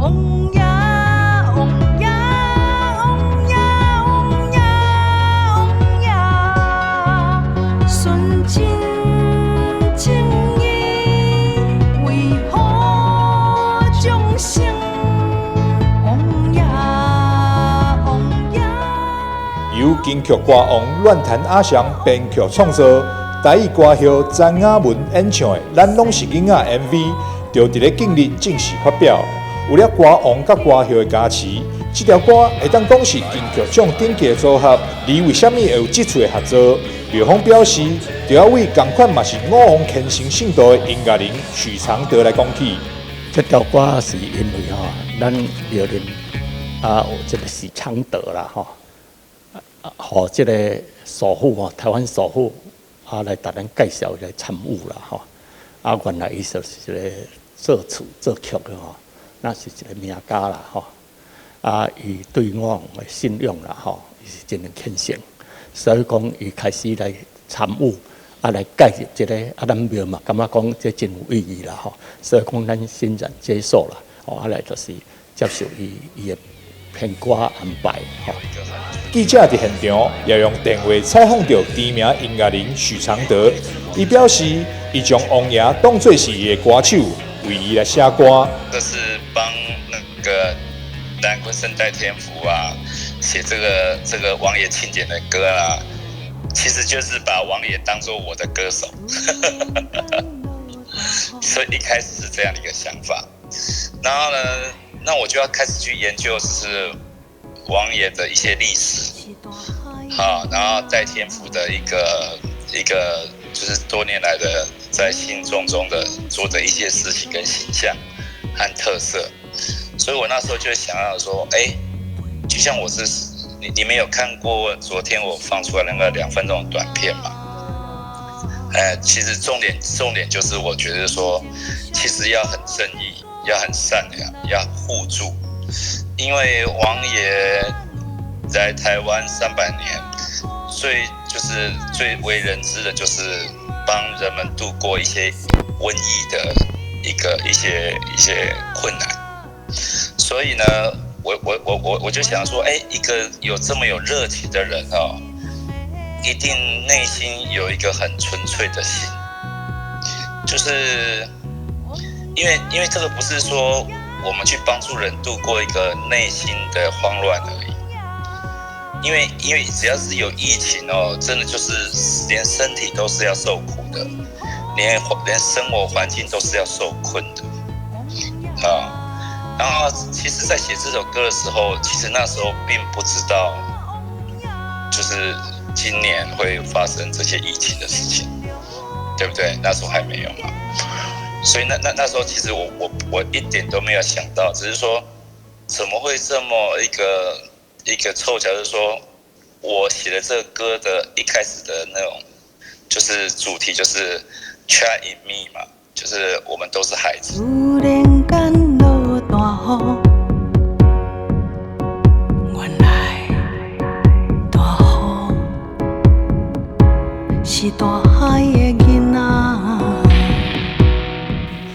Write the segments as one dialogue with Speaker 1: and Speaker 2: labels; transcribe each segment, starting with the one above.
Speaker 1: 王爺王爺王爺王爺王爺，純真正義為何眾生？王爺王爺。
Speaker 2: 由金曲歌王亂彈阿翔編曲創作，台語歌后詹雅雯演唱的《咱攏是囡仔》MV，就佇咧近日正式發表。有了歌王佮歌后的加持，這條歌會當講是金曲獎頂級的組合。而為啥物會有這次的合作？劉峰表示，就要為仝款嘛是五王虔誠信徒的音樂人許常德來講起。
Speaker 3: 這條歌是因為吼，咱廟林啊有這個許常德啦吼，予這個首富吼，台灣首富啊來共咱介紹來參與啦吼。啊，原來伊就是一個作詞作曲的吼，那是一個名家啦吼。啊，伊對五王的信仰啦吼，伊是真虔誠，所以講伊開始來參與，啊來介入這個，啊咱廟嘛感覺講這真有意義啦吼，所以講咱欣然接受啦，哦啊來就是接受伊伊的編歌安排吼。
Speaker 2: 記者佇現場也用電話採訪著知名音樂人許常德，伊表示，伊將王爺當做是伊的歌手，為伊來寫歌。
Speaker 4: 這是幫那個南鯤鯓戴天福啊寫這個王爺慶典的歌啊，其實就是把王爺當做我的歌手，所以一開始是這樣的一個想法。然後呢，那我就要開始去研究，就是王爺的一些歷史，好，然後戴天福的一個就是多年來的在信眾中的做的一些事情跟形象和特色，所以我那時候就想要說，哎，就像我是你們有看過昨天我放出來那個2分鐘的短片嗎？哎，其實重點就是我覺得說，其實要很正義，要很善良，要互助，因為王爺來台灣300年，最就是最為人知的就是幫人們度過一些瘟疫的一個一些一些困難，所以呢，我就想說，哎，一個有這麼有熱情的人哦，一定內心有一個很純粹的心，就是因為這個不是說我們去幫助人度過一個內心的慌亂而已，因為只要是有疫情哦，真的就是連身體都是要受苦的，連生活環境都是要受困的，啊。然後其實，在寫這首歌的時候，其實那時候並不知道，就是今年會發生這些疫情的事情，對不對？那時候還沒有嘛，所以那時候其實我一點都沒有想到，只是說怎麼會這麼一個湊巧，就是說我寫的這個歌的一開始的那種，就是主題就是 Child in me 嘛，就是我們都是孩子。
Speaker 1: 突然間落大雨，原來大雨是大海的囡仔。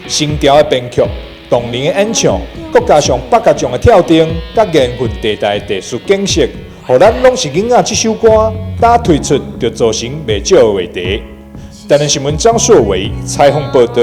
Speaker 2: 新調的編曲、動人的演唱，閣加上八角將的跳燈，佮緣分地帶的特殊景色，予咱攏是囡仔這首歌，打推出就造成袂少的話題。台南新聞張碩偉採訪報導。